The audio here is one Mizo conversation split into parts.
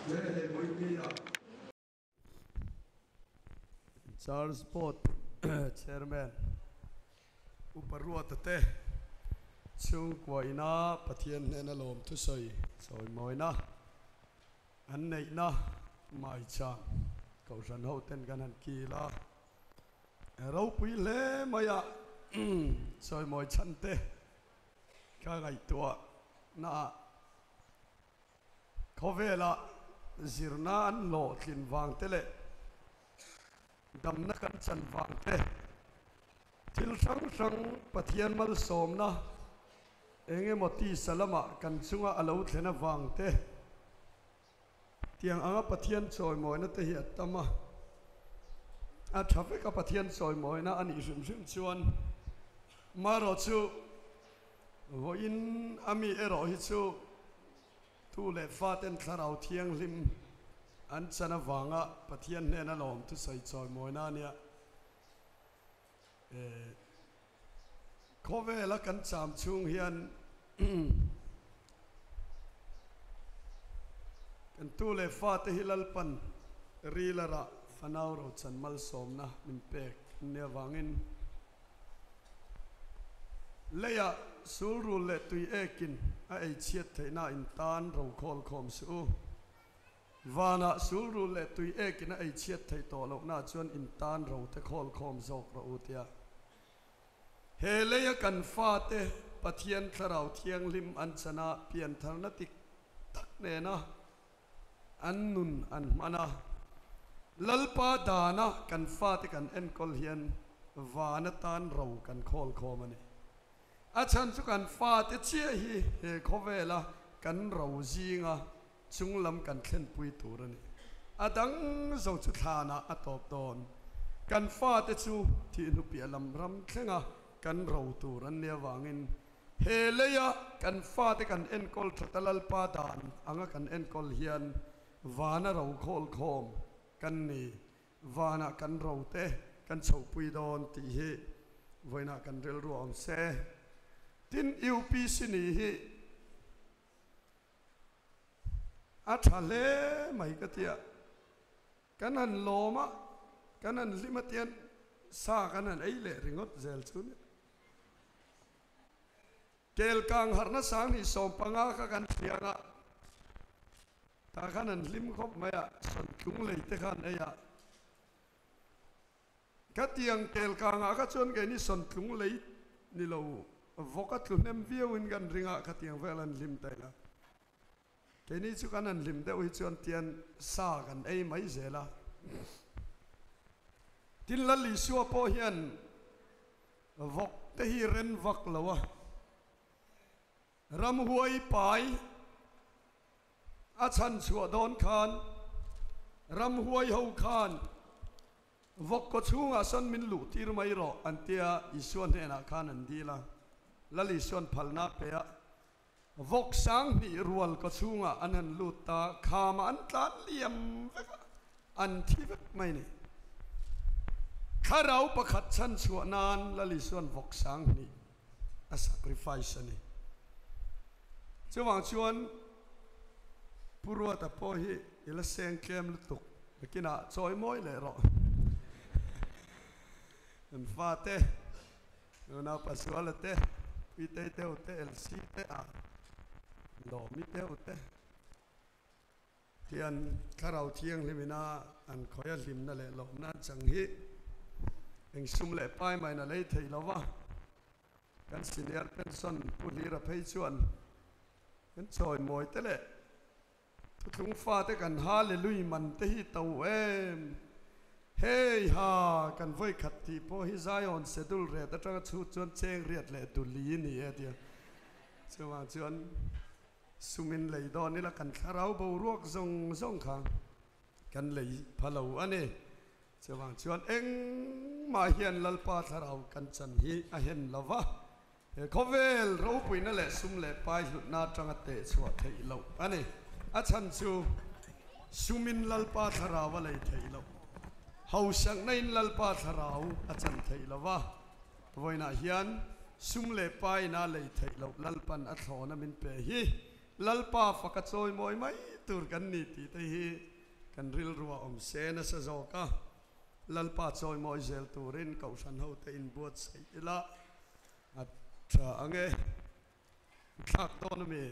He he Vawinia. Charge Board Chairman Upa Ruata te chhungkua ina Pathian hnena lawm thusawi chawimawina an neihna maichang Kohhran ho ten kan han kil a, ropui hle mai a chawimawi chhan te ka ngaihtuah naah Khawvela zirna an hlawhtlin vang te leh damna kan chan vang te, thil hrang hrang Pathian malsawmna eng emaw tisa lamah kan chunga a lo thlen avang te, tiang anga Pathian chawimawina te hi a tam a. A tha vek a Pathian chawimawina a nih hrim hrim chuan marawh chu Vawiin a mi erawh hi chu tu leh faten Thlarau Thianghlim an chan avanga Pathian hnena lawm thusawi chawimawina a nia. Khawvela kan cham chhung hian kan tu leh fate hi Lalpan rila rah fanau rochan malsawmna min pek an nia avangin, Leiah sulrul leh tui ekin a ei chhiat theihna in tan ro khawl khawm suh u. Vanah sulrul leh tui ekin a ei chhiat theih tawh lohna chuan in tan ro te khawl khawm zawk rawh u tia. He leia kan fate Pathian Thlarau Thianghlim an chana piantharna tik tak nena an nun an hman a, Lalpa dana kan fate kan enkawl hian van atan ro kan khawl khawm a ni. A chhan chu kan fate chiah hi he khawvela kan ro zinga chunglam kan thlenpui tur a ni. A dang zo chu thlanah a tawp dawn. Kan fate chu thihnu piah lam ram thlenga kan ro tur an nih avangin He leia kan fate kan enkawl that a Lalpa dan anga kan enkawl hian vana ro khawl khawm kan ni, vanah kan ro te kan chhohpui dawn tih hi vawiinah kan rilru a awm se. Tin, UPC ni hi a tha hle mai ka ti a, kan han lawm a, kan han hlim a tian sa kan han ei leh ringawt zel chu nia. Kelkang harhna sang hnih 15 kha kan hria ang a, tah khan an hlim khawp mai a, sawntlung lei te khan ei a. Khatiang kelkangah kha chuan keini sawntlung lei ni lo vawk a tlu hnem viau in kan ring a, khatiang vel an hlim ta ila. Keini chu kan han hlim deuh hi chuan tian sa kan ei mai zel a. Tin Lal Isua pawh hian Vawk te hi ren vak lo a, ramhuai pai a chhan chhuah dawn khan ramhuai ho khan vawk kaw chhungah sawn min luh tir mai rawh an tia Isua hnenah khan an dil a, Lal Isuan phalna a pe a, vawk 2000 rual kaw chhungah an han lut ta, khamah an tlan liam vek a, an thi vek mai ni. Thlarau pakhat chhan chhuah nan Lal Isuan vawk 2000 a sacrifice a ni. Chuvang chuan Pu Ruata pawh hi i la seng tlem lutuk, nakinah chawi mawi leh rawh. Kan fate. Nuna Pasuala te, Puitei te ho te, Elsie te a Lawmi te ho te hian Thlarau Thianghlim ina an khawih a hlimna leh lawmna an chang hi eng sum leh pai maiin a lei thei lo va. Kan senior pension Pu Hlira phei chuan kan chawimawi te leh Thuthlung fate kan Hallelui man te hi to em? Hei ha, kan vawi khat tih pawh hi Zion Schedule riat atanga chhut chuan cheng riat leh duli ni e tia. Chuvang chuan sumin lei dawn ila kan thlarau boruak zawng zawng kha kan lei pha lo a ni. Chuvang chuan engmah hian Lalpa thlarau kan chan hi a hen lo va. He khawvel ropuina leh sum leh pai hlutna atanga teh chhuah theih loh a ni. A chhan chu sumin Lalpa thlarau a lei theih loh. Hausakna-in Lalpa thlarau a chan theih lo va. Vawiinah hian sum leh paina lei theih loh Lalpan a thlawna min pe hi. Lalpa faka chawimawi mai tur kan ni tih te hi kan rilruah awm se nasa zawk a. Lalpa chawimawi zel turin Kohhran hote inbuatsaih ila a tha ang e. Thlak dawn a mi?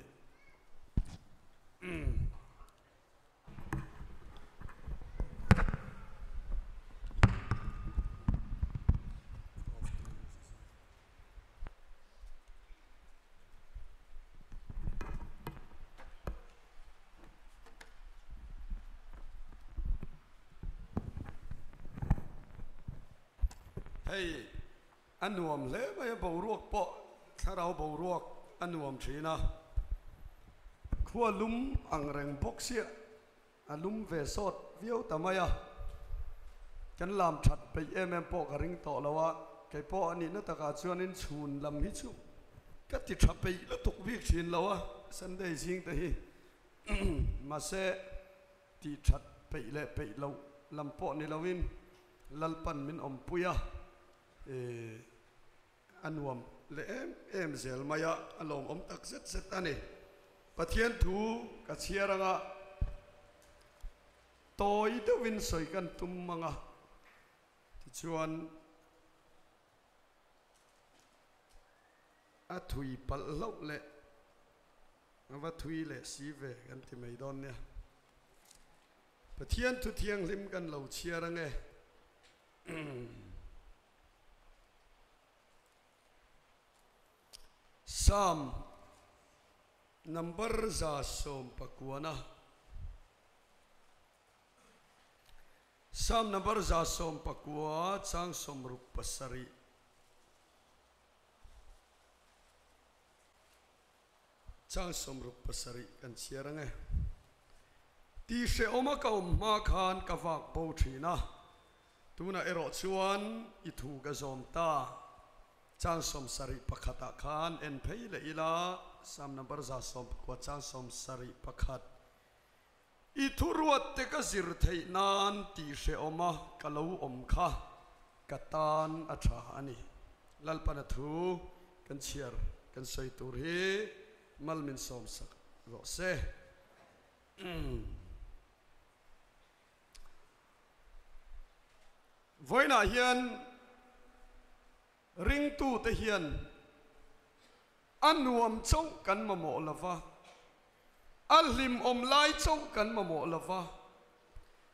Hei a nuam hle mai a, boruak pawh thlarau boruak a nuam thin a, khua lum ang reng bawk sia a lum ve sawt viau ta mai a, kan lam that peih em em pawh ka ring tawh lo a, kei pawh a nihna takah chuanin chhun lam hi chu ka ti tha peih lutuk bik thin lo a, Sunday zing te hi mahse tih that peih leh peih loh lam pawh ni loin Lalpan min awmpui a, eh a nuam leh em em zel mai a, a lawmawm tak zet zet a ni. Pathian thu ka chhiar anga tawi deuhin sawi kan tum ang a, tichuan a thui palh hlauh leh a va thui leh si ve kan ti mai dawn nia. Pathian thu thianghlim kan lo chhiar ang e. Psalm number 119. Psalm number 119 chang 67. Chang 67 kan chhiar ang e. Tih hrehawma ka awm hma khan ka vak bo thin a, tunah erawh chuan i thu ka zawm ta. Chang 71 ah khan en phei leh ila, Psalm number 119 chang 71. I thuruat te ka zir theih nan tih hrehawma ka lo awm kha ka tan a tha a ni. Lalpana thu kan chhiar kan sawi tur hi mal min sawmsak rawh se. Vawiinah hian ringtute hian A nuam chauh kan mamawh lo va, a hlimawm lai chauh kan mamawh lo va,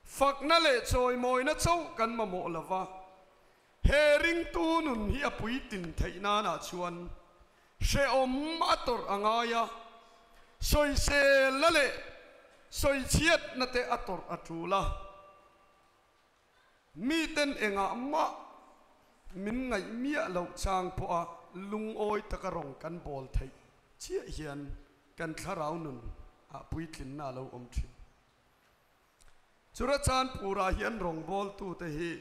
fakna leh chawimawina chauh kan mamawh lo va, he ringtu nun hi a puitlin theih nanah chuan hrehawm a tawrh a ngai a, sawiselna leh sawichhiatna te a tawrh a tul a. Miten engah mah min ngaih miah loh chang pawha lungawi taka rawng kan bawl theih chiah hian kan thlarau nun ah puitlinna a lo awm thin. Churachanpurah hian rawngbawltute hi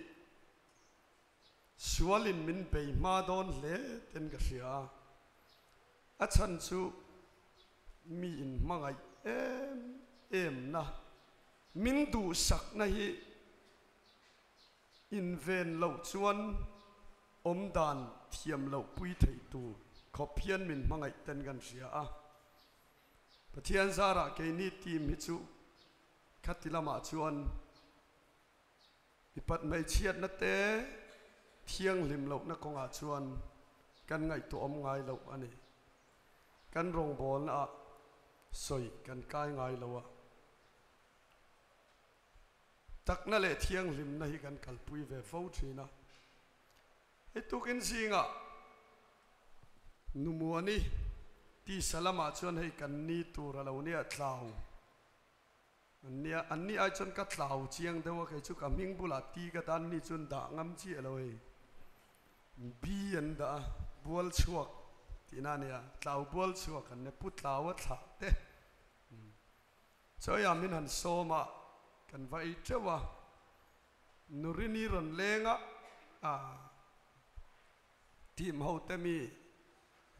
sualin min bei hma dawn hle ten ka hria a, a chhan chu mi in hmangaih em em na Min duhsakna hi inven loh chuan awmdan thiam loh pui theih tur khawp hian min hmangaih ten kan hria a. Pathian zarah keini team hi chu khati lamah chuan mipat hmeichhiatna te thianghlim lohna kawngah chuan kan ngaihtuahawm ngai loh a ni. Kan rawngbawlna ah sawi kan kai ngai lo a. Takna leh thianghlimna hi kan kalpui ve fo thin a. Hei tukin zingah Numuani tisa lamah chuan hei kan ni tur a lo nia tlau an nia, an ni ai chuan ka tlau chiang deuh a, kei chu ka hming bulah ti ka tan ni chuan dah ngam chiah lo hei. Bi an dah a, bual chhuak tihna a nia, tlau bual chhuak an nia, pu tlau a thlah te. Chawiah min han sawm a, kan va ei teuh a, Nurini rawn leng a, a team ho te mi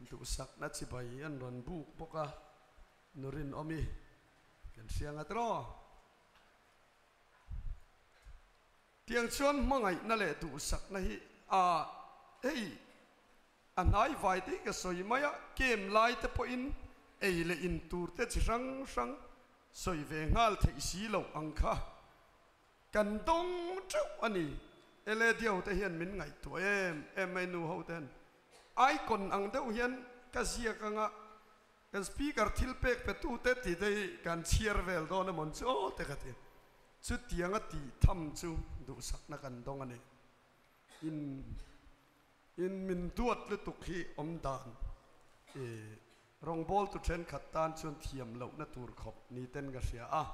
duhsakna chibai an rawn buk bawk a, Nurin awmi kan hria ngat rawh. Tiang chuan hmangaihna leh duhsakna hi a hei a hnai vai te hi ka sawi mai a, game lai te pawhin. ei leh in tur te chi hrang hrang sawi ve nghal theih si loh ang kha kan dawng teuh a ni. Lad ho te hian min ngaihtuah em em mai nu ho te hian icon ang deuh hian ka ziak anga kan speaker thil pek pe tu te tih te hi kan chhiar vel dawn emaw chu aw te ka ti. Chutianga tih tham chu duhsakna kan dawng a ni. In in min duat lutuk hi awm dan i rawngbawltu thenkhat tan chuan thiam lohna tur khawp ni ten ka hria a.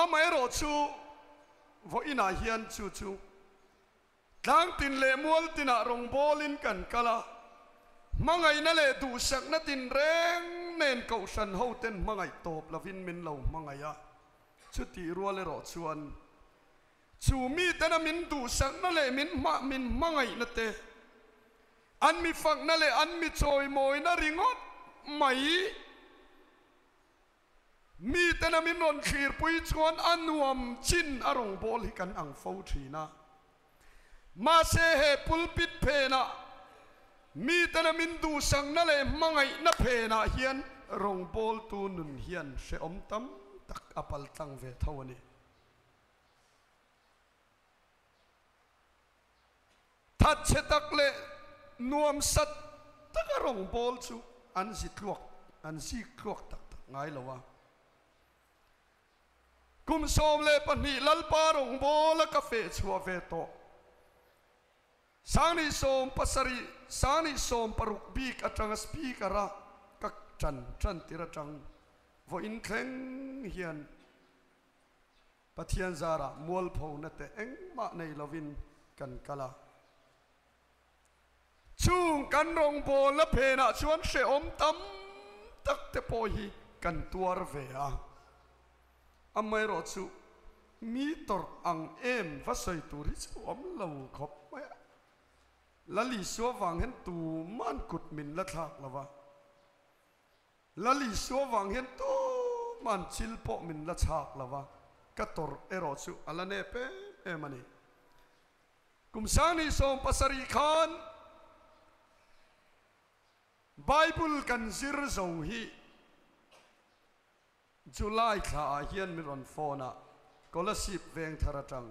Amaherawhchu vawiinah hian chu chu tlangtin leh mualtinah rawngbawlin kan kal a, hmangaihna leh duhsakna tinreng nen kohhran hoten hmangaih tawp lovin min lo hmangaih a, chutih rual erawh chuan Chu mitena min duhsakna leh min hma min hmangaihna te, an mi fakna leh an mi chawimawina ringawt mai mitena min rawn thlirpui chuan a nuam chin a rawngbâwl hi kan ang fo thin a. Mahse he pulpit phenah mitena min duhsakna leh hmangaihna phenah hian rawngbâwltu nun hian hrehawm tam tak a paltlang ve tho a ni. Thatchhe tak leh nuamsat taka rawngbâwl chu an zi tluak, an zik tluak tak tak ngai lo a. Kum 12 Lalpa rawngbâwla ka feh chhuah ve tawh. 2017, 2016 bik aṭanga Speaker-a ka ṭan ṭantir aṭang vawiin thleng hian Pathian zarah mualphona te engmah nei lovin kan kal a. Chung kan rawngbawlna phenah chuan hrehawm tam tak te pawh hi kan tuar ve a. Amaherawhchu mi tawrh ang em va sawi tur hi chu awm lo khawp mai a. Lal Isua vang hian tuman kut min la thlak lo va. Lal Isua vang hian tuman chil pawh min la chhak lo va, ka tawrh erawh chu a la nep em em a ni. Kum 2017 khan Bible kan zir zo hi July thla ah hian min rawn phone a, Kolasib veng thar atang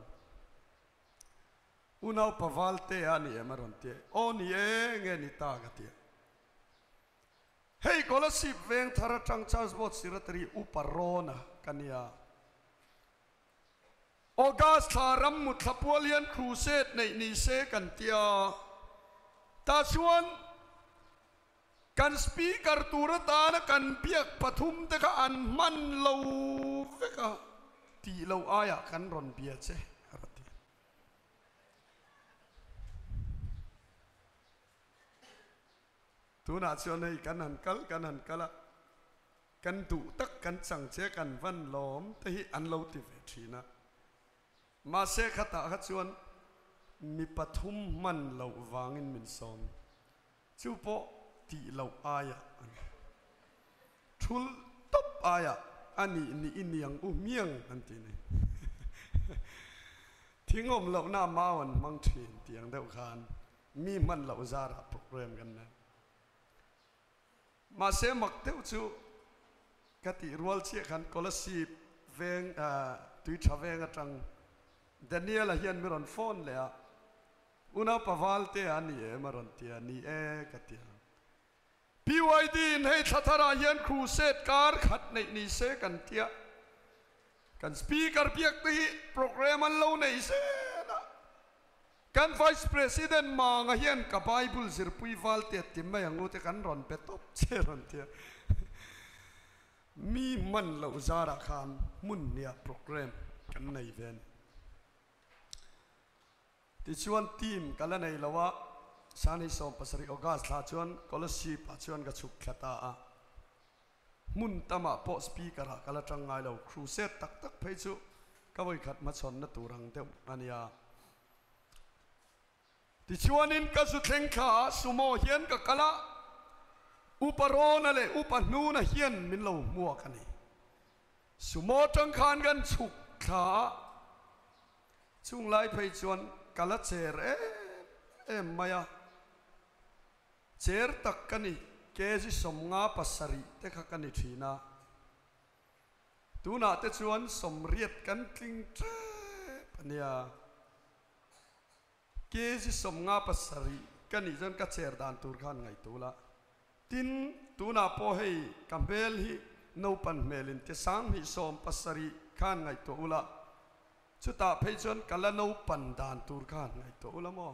Unau Pavalte a ni em a rawn ti a, aw ni e, nge ni ta ka ti a. Hei Kolasib veng thar atang Church Board Secretary Upa Rawna ka nia. August thla ram mutthla pual hian crusade neih ni se kan tia. Tah chuan kan speaker tur atana kan biak pathum te kha an hman lo vek a, tih lo aiah kan rawn bia che a rawn ti. Tunah chuan hei kan han kal kan han kal a, kan duh tak kan chang che kan van lawm te hi an lo ti ve thin a. Mahse khatah kha chuan mi pathum hman loh vangin min sawm. Chu pawh tih loh aiah a ni. Thul tawp aiah a nih nih i niang u hmiang an ti ni. Thing awm lohna mau an hmang thin tih ang deuh khan Mi hman loh zarah program kan nei. Mahse mak deuh chu ka tih rual chiah khan Kolasib veng tui tha veng atang Daniel-a hian mi rawn phone leh a, Unau Pavalte a ni em a rawn ti a, ni e ka ti a. PYD in hei thla tharah hian crusade kar khat neih ni se kan tia. Kan Speaker biak te hi program an lo nei zel a. Kan Vice President Manga hian ka Bible zirpui val te ti mai ang u te kan rawn pe tawp che rawn tia. Mi hman loh zarah khan hmun hniah program kan nei ve a ni. Tichuan team ka la nei lo a, Sani 17 August thla chuan Kolasib ah chuan ka chhuk thla ta a. Hmun tamah pawh speaker ah ka la tang ngai lo, crusade tak tak phei chu ka vawikhat hmachhawnna tur ang deuh a nia. Tichuanin ka zu thleng thla ah sumo hian ka kal a, Upa Rawna leh Upa Hnuna hian min lo hmuak a ni. Sumo tang khan kan chhuk thla a. Chung lai phei chuan ka la cher em em mai a, cher tak ka ni. kg 57 te kha ka ni thin a, tunah te chuan 80 kan tling tep a nia. Kg 57 ka nih chuan ka cher dan tur khan ngaihtuah la. Tin, tunah pawh hei ka hmel hi naupan hmelin ti 2070 khan ngaihtuah ula, chutah phei chuan ka la naupan dan tur khan ngaihtuah ula maw?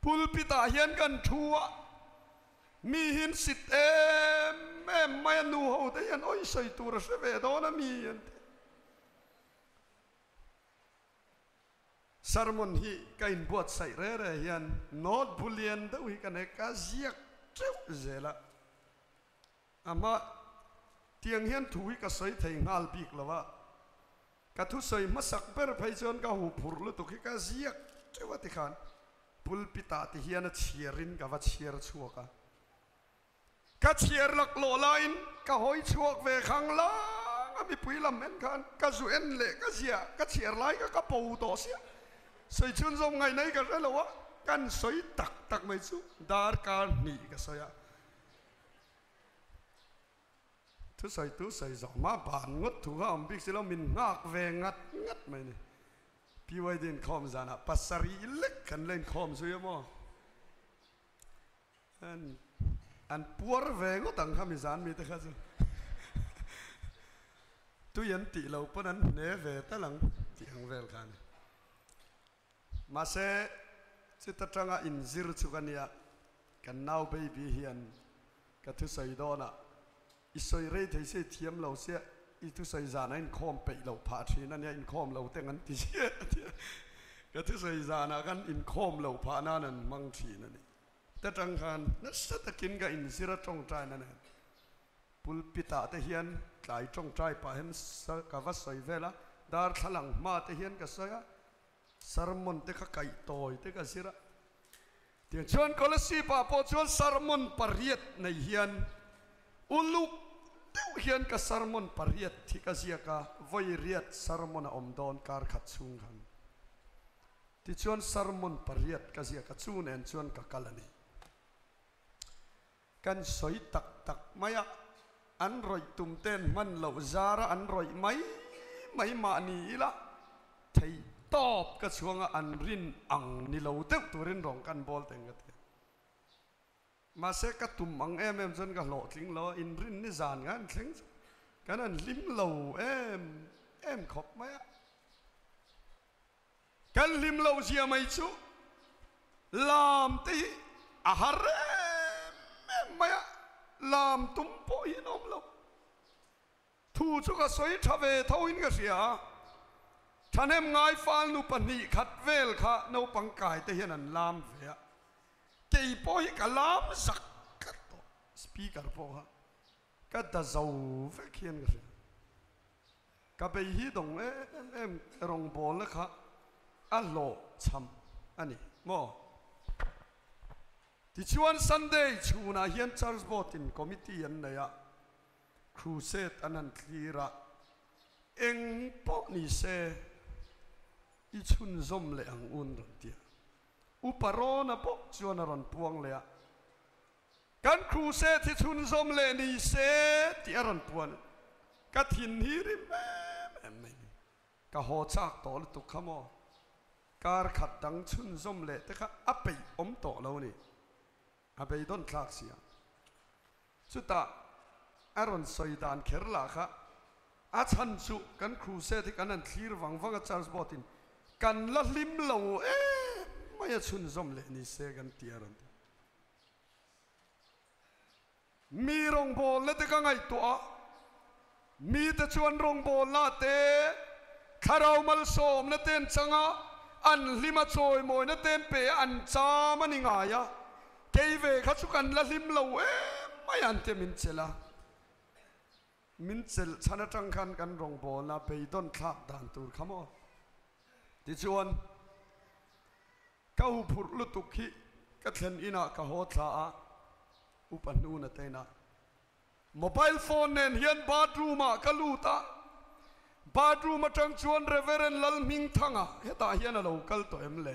Pulpit ah hian kan thu a, mi hin sit em em mai a, nu ho te hian awi sawi tur a hre ve dawn a mi an ti. Sermon hi ka inbuatsaih re re hian note bu lian deuh hi ka nei ka ziak teuh zel a, amah tiang hian thu hi ka sawi thei nghal bik lo a, ka thusawi hmasak ber phei chuan ka huphurh lutuk hi ka ziak teuh a tikhan pulpit ah ti hian a chhiarin ka va chhiar chhuak a. Ka chhiar laklawh laiin ka hawi chhuak ve khang lang a, mipui lam en khan ka zu en leh ka ziah ka chhiar lai kha ka po tawh sia. Sawi chhun zawm ngaih ka hre lo a, kan sawi tak tak mai chu darkar hnih ka sawi a. Thusawi tu sawi zawh hma ban ngawt thu kha awm bik si lo, min nghak ve ngat ngat mai ni. PYD inkhawm zanah pasarih lek kan la inkhawm zui a maw? An an puar ve ngawt ang kha mizan mite kha chu tui an tih lo pawn an hne ve tal ang tih ang vel kha a ni. Mahse chuta tanga inzir chu ka nia, kan nau baby hian ka thusawi dawnah i sawi rei thei se i thiam lo sia i thusawi zan a inkhawm peih loh phah thin a nia inkhawm lo teng an ti ziah a tia ka thusawi zanah khan inkhawm loh phah nan an hmang thin a ni. Ta tang khan nasa takin ka inzir a tawngtai na nen pulpit ah te hian tlai tawngtai pah hian ka va sawi vel a, darthlalang hma te hian ka sawi a, sermon te kha kaih tawi te ka zir a. Tiang chuan Kolasib ah pawh chuan sermon pariat nei hian uluk deuh hian ka sermon pariat hi ka ziak a, vawi riat sermon a awm dawn kar khat chhung khan. Tichuan sermon pariat ka ziak a, chu nen chuan ka kal a ni. Kan sawi tak tak mai a, an rawih tum ten hman loh zara an rawih mai mai mah ni ila, thei tawp ka chhuang a, an rin ang ni lo deuh turin rawng kan bawl teng ka ti a. Mahse ka tum ang em em chuan ka hlawhtling lo a, inrin ni zan khan an thleng chu kan han hlim lo em em khawp mai a. Kan hlim loh zia mai chu lam te hi a har em em mai a, lam tum pawh hi an awm lo. Thu chu ka sawi tha ve tho in ka hria a, thahnem ngai fal nu pahnih khat vel kha naupang kai te hian an lam ve a, kei pawh hi ka lam zak tlat tawh, speaker pawh kha ka da zo vek hian ka hria. Ka bei hi dawng em em rawngbawlna kha a hlawh chham a ni maw? Tichuan Sunday chhunah hian Church Board in committee an nei a, crusade an han thlir a, eng pawh ni se i chhunzawm leh ang un rawn ti a. Upa Rawna pawh chuan a rawn puang leh a, Kan crusade hi chhunzawm leh ni se tih a rawn puan. Ka thin hi rim em em mai ni. Ka haw chak tawh lutuk kha maw. Kar khat dang chhunzawm leh te kha a peih awm tawh lo ni. A beidawn thlak si a. Chutah a rawn sawi dan kher lah kha a chhan chu kan crusade hi kan han thlir vang vang a church board in kan la hlim lo em mai a chhunzawm leh ni se kan ti a rawn ti. Mi rawngbawlna te ka ngaihtuah a, mite chuan rawngbawlna te, thlarau malsawmna te an chang a, an hlim a, chawimawina te an pe a, an cham a ni ngai a, kei ve kha chu kan la hlim lo em mai a an ti a, min chelh a. Min chelh chhan atang khan kan rawngbawlna beidawn thlak dan tur kha maw? Tichuan, ka huphurh lutuk hi ka thlen inah ka haw thla a, upa hnuna te inah mobile phone nen hian bathroom ah ka lut a, bathroom atang chuan Reverend Lalhmingthanga hetah hian a lo kal tawh em le?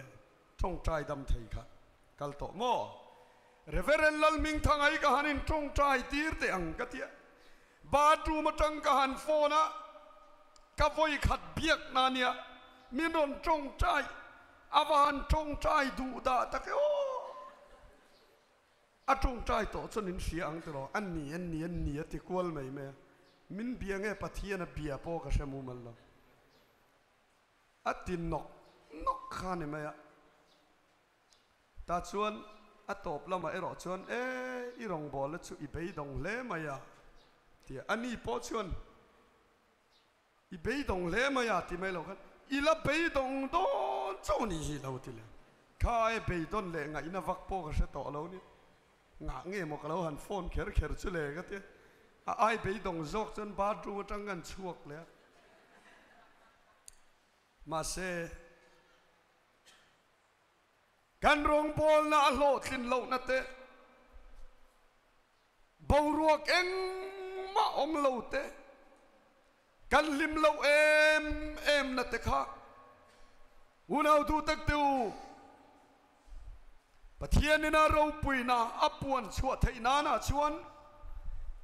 Tawngtai dam thei kha kal tawh maw? Reverend Lalhmingthanga hi ka han in tawngtai tir teh ang ka tia. Bathroom atang ka han phone a, ka vawi khat biak na nia, min rawn tawngtai, a va han tawngtai duh dah tak e aw. A tawngtai tawh chuan in hria ang tiraw, a ni a ni a ni a ti kual mai mai a, min bia nge Pathian a bia pawh ka hre mumal lo. A ti nawk nawk kha ni mai a. Tah chuan a tawp lamah erawh chuan, E, i rawngbawlna chu i beidawng hle mai a, tia a ni pawh chuan, I beidawng hle mai a, ti mai lo khan, I la beidawng dawn chauh a nih hi lo ti leh. Kha e beidawn leh ngaihna vak pawh ka hre tawh lo nia. Ngah nge maw ka lo han phone kher kher chu le ka tia. A ai beidawng zawk chuan bathroom atang ka han chhuak leh a. Mahse. Kan rawngbawlna a hlawhtlin lohna te, boruak engmah awm lo te, kan hlim loh em em na te kha unau duh tak te u, Pathianin a ropuina a puan chhuah theih nanah chuan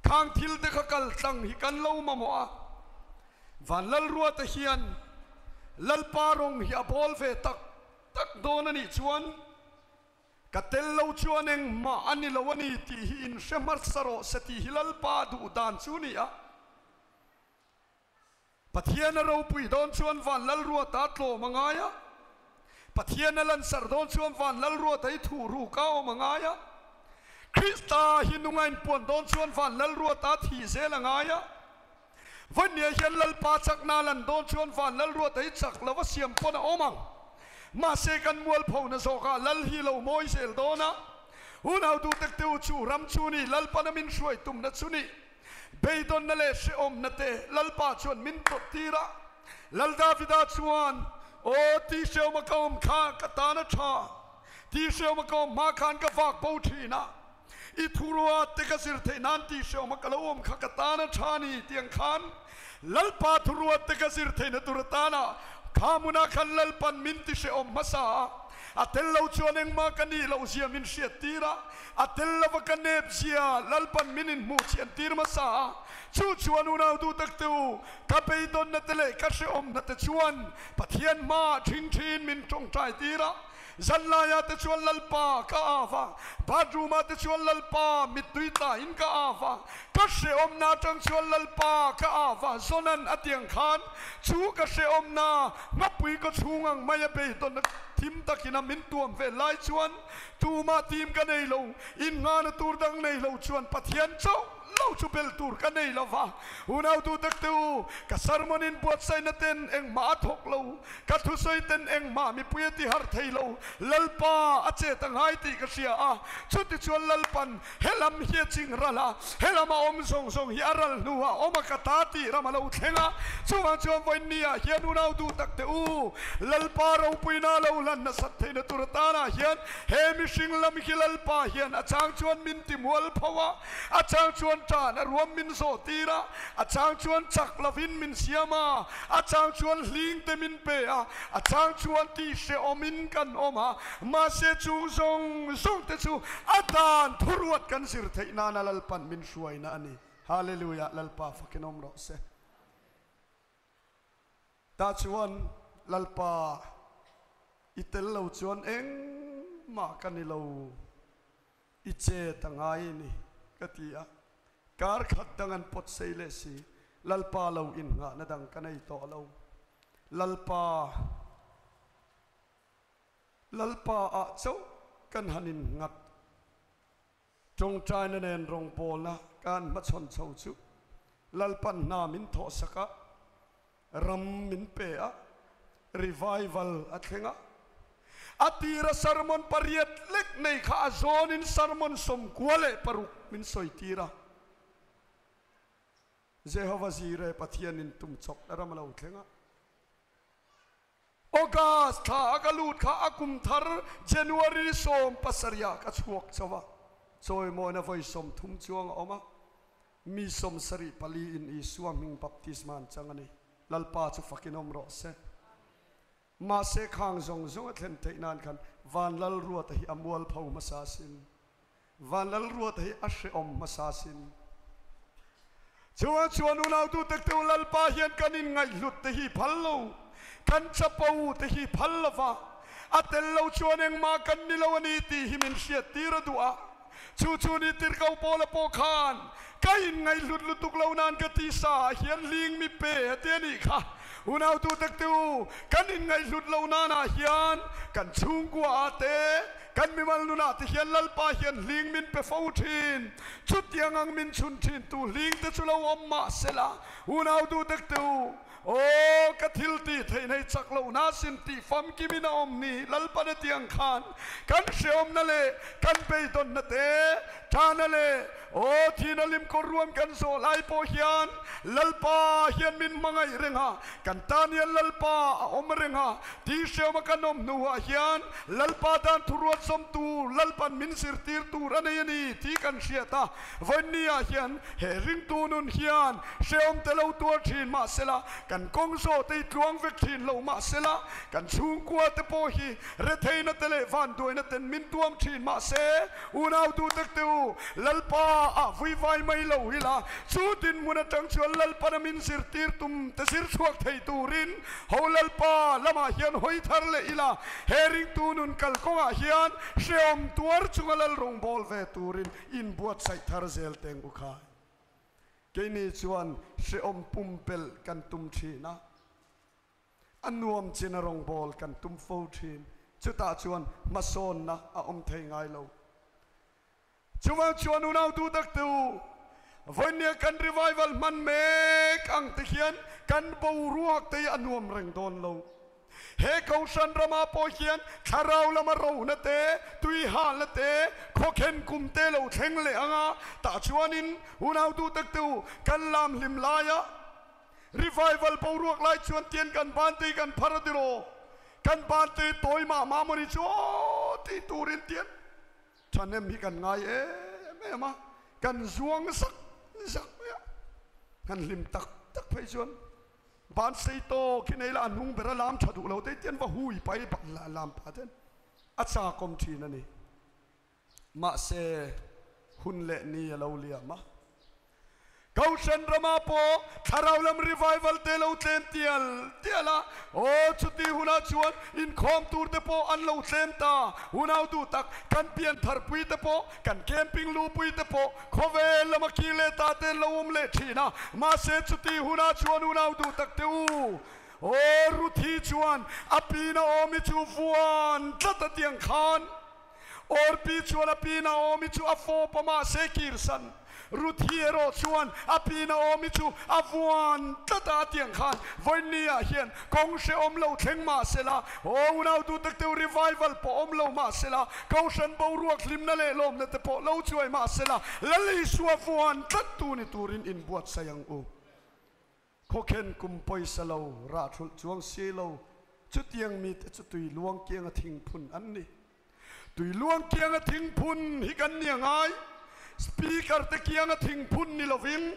khang thil te kha kal tlang hi kan lo mamawh a. Vanlalruata hian Lalpa rawng hi a bawl ve tak tak dawn a nih chuan ka tel lo chuan engmah a ni lo a ni tih hi in hre hmarsa rawh se tih hi Lalpa duh dan chu ni a. Pathian a ropui dawn chuan Vanlalruata a tlawm a ngai a, Pathian a lansar dawn chuan Vanlalruata hi thuh ruk a awm a ngai a, Krista hi nunga inpuan dawn chuan Vanlalruata a thih zel a ngai a. Vawnia hian Lalpa chakna lan dawn chuan van Lalruata hi chak lova siam pawn a awm ang. Mahse kan mualphona zawkah Lal hi lo mawi zel dawn a. Unau duhtak te u chu ram chu ni Lalpana min hruai tumna chu ni. Beidawnna leh hrehawmna te Lalpa chuan min tawt tir a. Lal Davida chuan, Aw ti hrehawma ka awm kha ka tan a tha. Ti hrehawma ka awm hma khan ka vak bo thin a. I thurua te ka zir theih nan tih hreawm a ka lo awm kha ka tan a tha ni tiang khan Lalpa thurua te ka zir theihna tur atana kha hmunah khan Lalpan min ti hreawm hmasa a, a tel lo chuan engmah ka nih loh zia min hriat tir a, a tel lova ka nep zia Lalpan min inhmuh chhian tir hmasa a, chu chuan unau duh tak te u, ka beidawnna te leh ka hreawmna te chuan Pathian hmaah ṭhing ṭhin min ṭawngṭai tir a. Zanlaiah te chuan Lalpa ka av a, bathroom-ah te chuan Lalpa mittui tlahin ka av a, ka hrehawmna atang chuan Lalpa ka av a, Zonan a tiang khan chu ka hrehawmna ngapui ka chhung ang mai a beidawn a thim takin a min tuam ve lai chuan tumah tim ka nei lo, innghahna tur dang nei lo chuan Pathian chauh lo chu bel tur ka nei lo va, unau tu tak te u, ka sermon in buatsaihna ten engmah a thawk lo, ka thusawi ten engmah mipui a ti har thei lo, Lalpa a chet a ngai tih ka hria a, chutichuan Lalpan helam hi a ching ral a, helam a awm zawng zawng hi a ral hnuah awm a ka ta tih ram a lo thleng a, chuvang chuan vawiin ah hian unau duh tak te u, Lalpa ropuina lo hlan nasat theihna tur atanah hian he mihring lam hi Lalpa hian a chang chuan min ti mual pho a, A chang chuan tan a ruam min zawh tir a, a chang chuan chak lovin min siam a, a chang chuan hling te min pe a, a chang chuan tih hrehawmin kan awm a, mahse chung zawng zawng te chu a dan thuruat kan zir theih nana Lalpan min hruaina a ni. Hallelujah Lalpa fakin awm rawh se. Tah chuan Lalpa i tel lo chuan engmah ka ni lo. I chet a ngai ni, ka ti a. Kar khat dang an pawt sei leh si. Lalpa lo innghahna dang ka nei tawh lo. Lalpa, Lalpa ah chauh kan han innghat. Tawngtaina nen rawngbawlna ka han hmachhawn chho chu Lalpan hna min thawhsak a, ram min pe a, revival a thleng a. A tira sermon pariat lek nei kha a zawnin sermon 96 min sawi tir a. Jehova Jireh Pathianin tum chawk na ram a lo thleng a. August thla a ka lut kha a kum thar January 17 ah ka chhuak chauh a, chawimawina vawi 30 chuang a awm a. Mi 74 in Isua hming baptisma an chang a ni. Lalpa chu fakin awm rawh se. Mahse khang zawng zawng a thlen theih nan khan Vanlalruata hi a mualpho hmasa asin. Vanlalruata hi a hrehawm hmasa sin. Chuvang chuan unautu takte u Lalpa hian kan inngaihhlut te hi phal lo, kan chapo te hi phal lova, a tel lo chuan engmah kan ni lo a ni tih hi min hriattir a duh a. Chu chu ni tirhkoh Paula pawh khan, Ka inngaihhlut lutuk lo nan ka tisa ah hian hling mi pe a ti a nih kha. Unautu takte u, kan inngaihhlut lo nan ah hian kan chhungkua ah te, Kan mimal nunah te hian Lalpa hian hling min pe fo thin. Chutiang ang min chhun thin tu hling te chu lo awm mah sela, unau duh dek te u, aw ka thil tih theih nei chak loh hna sin tih famkim in a awm ni Lalpan a tiang khan kan hreawmna leh kan beidawnna te tana leh aw thina lim kawr ruam kan zawh lai pawh hian Lalpa hian min hmangaih reng a, kan tan hian Lalpa a awm reng a. Tih hreawma kan awm hnuah hian Lalpa tan thuruat sawm tur Lalpan min zirtir tur a nei a ni tih kan hriat a. Vawiinniah hian he ringtu nun hian hreawm te lo tuar thin mahsela, kan kawng zawh te hi tluang vek thin lo mahsela, kan chhungkua te pawh hi retheina te leh vanduaina ten min tuam thin mahse, unau duhtak te u, Lalpa ah vuivai mai lo ila, chu dinhmun atang chuan Lalpana min zirtir tum te zir chhuak thei turin Ho Lalpa lamah hian hawi thar leh ila, he ringtu nun kalkawngah hian hrehawm tuar chunga lal rawngbâwl ve turin inbuatsaih thar zel teng u khai. Keini chuan hrehawm pumpelh kan tum thin a, a nuam china rawngbâwl kan tum fo thin. Chutah chuan hmasawnna a awm thei ngai lo. Chuvang chuan unau duhtak te u, vawinia kan revival hman mek ang te hian kan boruak te hi a nuam reng dawn lo. He Kohhran ramah pawh hian thlarau lama rohna te, tuihalna te, khawkhen kum te lo thleng leh ang a, tah chuanin unau duhtak te u, kan lam hlim laia revival boruak lai chuan tian kan ban te hi kan phar a tiraw? Kan ban te hi tawi mah mah mawni chu aw tih turin tian Thahnem hi kan ngai em em a, kan zuang zak zak mai a, kan hlim tak tak phei chuan ban sei tawk hi nei la a hnung ber a lam tha duh lo te tian va hui pai lam pah ten a chakawm thin a ni. Mahse hun leh ni a lo liam a. Kohhran ramah pawh thlarau lam revival te lo tlem tial tial a, aw chuti hunah chuan inkhawm tur te pawh an lo tlem ta. Unau duh tak, kan pian tharpui te pawh, kan camping luhpui te pawh khawvel lama kir leh ta te an lo awm leh thin a, mahse chuti hunah chuan unau duh tak te u, aw Ruthi chuan a pi Naomi chu vuan tlat a tiang khan Orpi chuan a pi Naomi chu a fawp a mahse kirsan Ruthi erawh chuan a pi Naomi chu a vuan tlat a, a tiang khan vawiinni ah hian kawng hrehawm lo thleng mahsela, aw unau duh tak deuh revival pawh awm lo mahsela, Kohhran boruak hlimna leh lawmna te pawh lo chuai mahsela, Lal Isua vuan tlat tu ni turin inbuatsaih ang u. Khawkhen kum pawisa lo, rah thulh chuang si lo, chutiang mite chu tui luang kianga thingphun an ni. Tui luang kianga thingphun hi kan ni a ngai. Speaker te kianga thingphun ni lovin,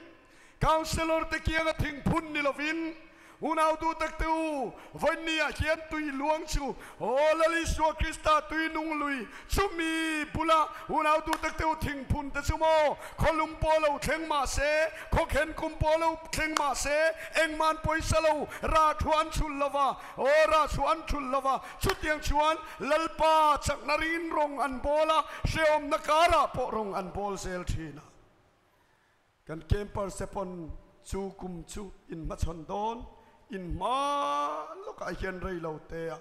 Councillor te kianga thingphun ni lovin, Unau duh tak te u, vawiinni ah hian tui luang chu Aw Lal Isua Krista tui nung lui chumi bula unau duh tak te u thingphun te chu maw khawlum pawh lo thleng mah se, khawkhen kum pawh lo thleng mah se, engman pawisa lo rah thu an chhulh lo va, aw rah chu an thulh lo va, chutiang chuan Lalpa chakna ringin rawng an bawl a, hrehawmna karah pawh rawng an bawl zel thin a. Kan campers te pawn chu kum chu in hmachhawn dawn, in hma lawkah hian rei lo te a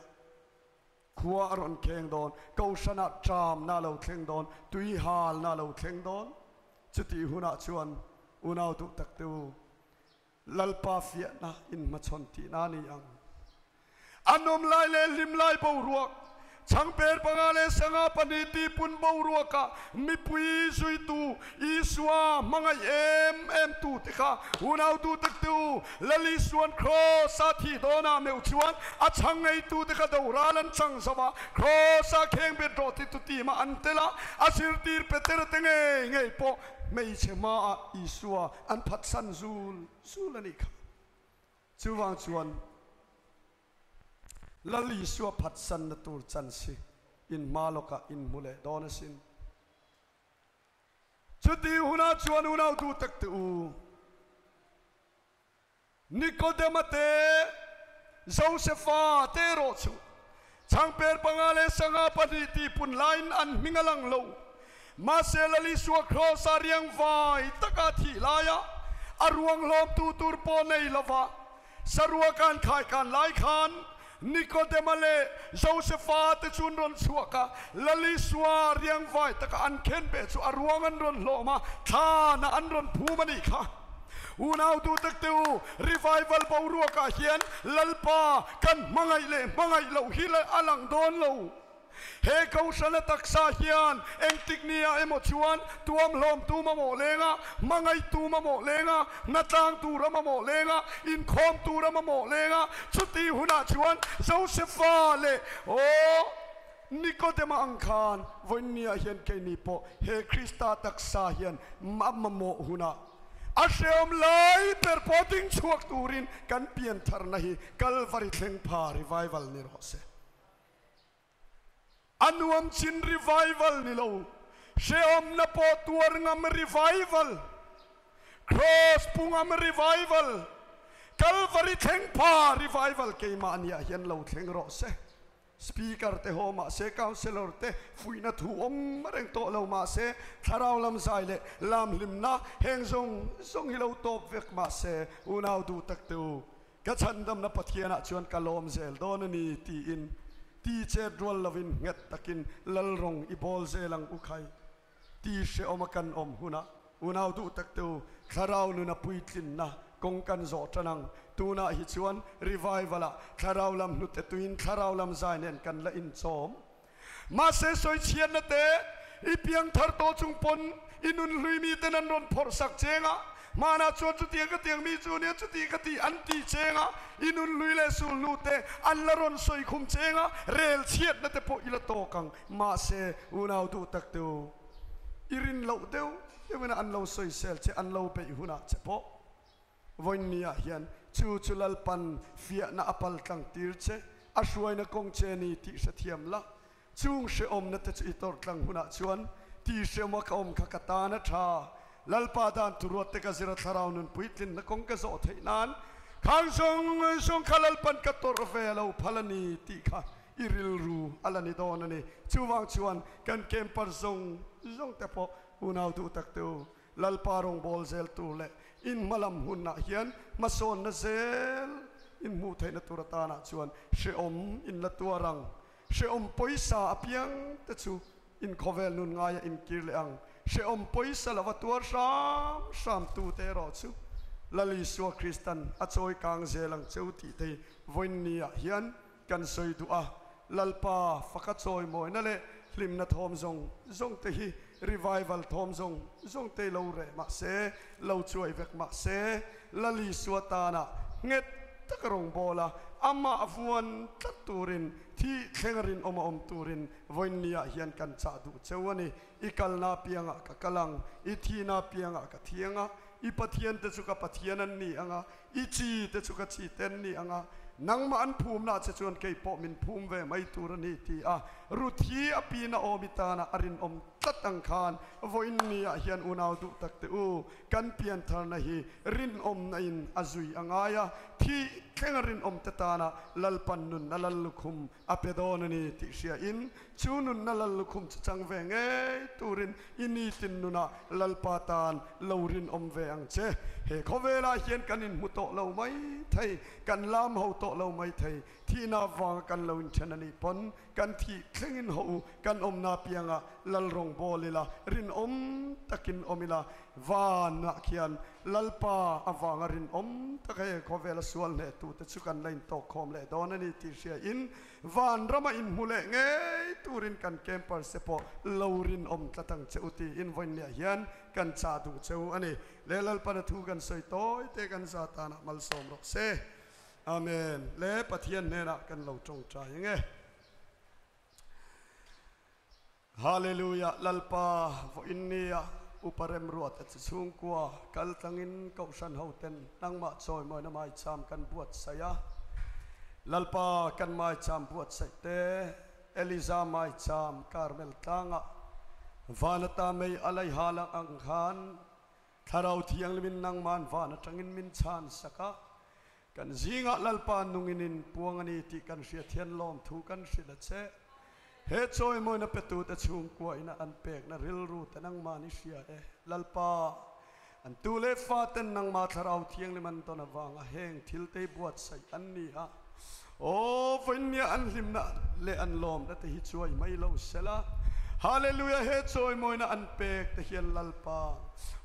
khua a rawn kheng dawn, Kohhranah tramna a lo thleng dawn, tui halna a lo thleng dawn. Chutih hunah chuan unau duh tak te u, Lalpa fiahna in hmachhawn tihna a ni ang. A nawm lai leh hlim lai boruak, changper panga leh sanga pahnih tihpun boruakah mipui zuitu Isua hmangaih em em tu te kha unau duh tak te u, Lal Isua'n Kraws-a thih dawnah meuh chuan a chhang ngeitu te kha doral an chang zo a, Kraws-a kheng bet rawh ti tu timah an tel a, a zirtir Petera te ngei ngei pawh hmeichhe hmaah Isua an phatsan zul zul a nih kha. Chuvang chuan Lal Isua phatsanna tur chan si in hma lawkah in hmu leh dawn asin. Chuti hunah chuan unau duh tak te u, Nikodema te, Josefa te erawh chu changper panga leh sangha pahnih tih pun laiin an hming a lang lo. Mahse Lal Isua Kraws-a riang vai taka thih laia a ruang hlawmtu tur pawh nei lova sarua kan khai kan lai khan Nikodema leh Josefa te chu an rawn chhuak a, Lal Isua riang vai taka an khen beh chu a ruang an rawn hlawm a, thlanah an rawn phum a nih kha. Unau duh tak te u, revival boruakah hian Lalpa kan hmangaih leh hmangaih loh hi a lang dawn lo. He Kohhrana taksa hian engtik nia emaw chuan tuam hlawmtu mamawh lenga, hmangaihtu mamawh lenga, hnatlang tura mamawh lenga, inkhawm tura mamawh lenga, chuti hunah chuan Josefa leh aw Nikodema ang khan vawiinniah hian keini pawh he Krista taksa hian a mamawh hunah a hrehawm lai ber pawh ding chhuak turin kan piantharna hi Kalvari thleng pha revival ni rawh se. A nuam chin revival ni lo, hrehawmna pawh tuar ngam revival, Kraws pu ngam revival, Kalvari thleng pha revival keimahniah hian lo thleng rawh se. Speaker te haw mah se, Councillor te fuihna thu awm reng tawh lo mah se, thlarau lam zai leh lam hlimna heng zawng zawng hi lo tawp vek mah se, unau duh tak te u, Ka chhandamna Pathianah chuan ka lawm zel dawn a ni tiin ti chet rual lovin nghet takin lal rawng i bawl zel ang u khai. Ti hrehawm a kan awm hunah unau duh tak te u, thlarau nuna puitlinna kawng kan zawh tan ang. Tunah hi chuan revival ah thlarau lam hnute tuin thlarau lam zai nen kan la inchawm. Mahse sawichhiatna te i piang thar tawh chung pawn i nun hlui mi ten an rawn phawrh sak cheng a, hmanah chuan chutiang ka tiang mi chu nia chuti ka ti an ti cheng a, i nun hlui leh sulhnu te an la rawn sawi khum cheng a, rel chhiatna te pawh i la tawk ang. Mahse unau duh tak te u, i rin loh deuh deuhin an lo sawisel che, an lo beih hunah che pawh Vawiinniah hian chu chu Lalpan fiahna a pal tlang tir che, a hruaina kawng che ni tih hrethiam la. Chung hrehawmna te chu i tawrh tlang hunah chuan ti hrehawma ka awm kha ka tan a tha. Lalpa dan thuruat te ka zir a thlarau nun puitlinna kawng ka zawh theih nan khang zawng zawng kha Lalpan ka tawrh ve lo phal a ni tih kha i rilru a la ni dawn a ni. Chuvang chuan kan camper zawng zawng te pawh unau duh tak te u, Lalpa rawngbâwl zêl tûr leh in hmalam hunah hian hmasawnna zêl in hmuh theihna tûr atânah chuan hrehawm in la tuar ang. Hrehawm pawisa apiang te chu in khawvêl nun ngaia in kir leh ang. Hrehawm pawisa lova tuar hrâm hrâm tute erawh chu Lal Isua Kristan a chawi kâng zêl ang che u tih te hi vawiinniah hian kan sawi duh a, Lalpa faka chawimawina leh hlimna thawm zawng zawng te hi revival thawm zawng zawng te lo reh mah se, lo chuai vek mah se, Lal Isua tana nghet taka rawngbâwl a, amah vuan tlat turin, thih thleng rinawm a awm turin vawiinniah hian kan chah duh cheu a ni. I kalna apiangah ka kal ang, i thihna apiangah ka thi ang a, i Pathian te chu ka Pathian an ni ang a, I chi te chu ka chi te an ni ang a, nangmah an phumna che chuan kei pawh min phum ve mai tur a ni, ti a Ruthi a pi Naomi tana a rinawm tlat ang khan vawiin niah hian unau duh tak te u, kan piantharna hi rinawmna in a zui a ngai a, thih thleng a rinawm te tana Lalpan nunna lal lukhum a pe dawn a ni tih hria in chu nunna lal lukhum chu chang ve ngei turin i nitin nunah Lalpa tan lo rinawm ve ang che. He khawvelah hian kan inhmu tawh lo mai thei, kan lam ho tawh lo mai thei, thihna avanga kan lo inthen a nih pawn kan thih thlengin haw u, kan awmna piangah Lal rawngbâwl ila, rinawm takin awm ila, vanah khian Lalpa avanga rinawm taka he khawvela sual hnehtute chu kan la intawkkhawm leh dawn a ni tih hriain Vanrama inhmu leh ngei turin kan campers te pawh lo rinawm tlat ang che u tiin vawiinniah hian kan chah duh che u a ni. Le Lalpana thu kan sawi tawi te kan za tanah malsawm rawh se. Amen. Le Pathian hnenah kan lo tawngtai ang e. Hallelujah Lalpa vawiinnia upa remruat a chi chhungkua kal tlangin Kohhran hoten nangmah chawimawina maicham kan buatsaih a, Lalpa kan maicham buatsaih te Eliza maicham Karmel tlangah. Van ata mei a laiha lang ang khan Thlarau Thianghlimin nangman van atangin min chhan sak a, kan zingah Lalpa nungin in puang a ni tih kan hriat hian lawmthu kan hrilh a che. He chawimawina petute chhungkua ina an pekna rilru te nangman i hria e. Lalpa, an tu leh faten nangmah Thlarau Thianghlim an dawn avanga heng thil te hi buatsaih an ni a. Aw, vawinia an hlimna leh an lawmna te hi chuai mai lo sela. Hallelujah, he chawimawina an pek te hian Lalpa,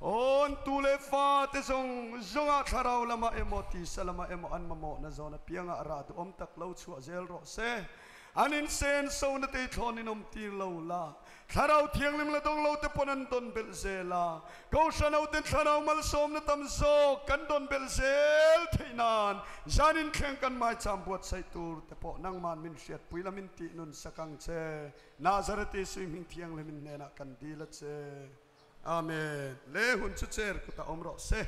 aw, an tu leh fate zawng zawngah Thlarau lamah emaw tisa lamah emaw an mamawhna zawn apiangah rah duhawm tak lo chhuah zel rawh se. An insen sona te thlawn in awm tir lo la, Thlarau Thianghlim la dawng lo te pawn an dawn belh zel a, Kohhran ho ten Thlarau malsawmna tam zawk kan dawn belh zel theih nan zan inthleng kan maicham buatsaih tur te pawh nangman min hriatpui la min tih nun sak ang che. Nazareth Isui hming Thianghlim in hnenah kan dil a che. Amen. Le hun chu chair kutah awm rawh se.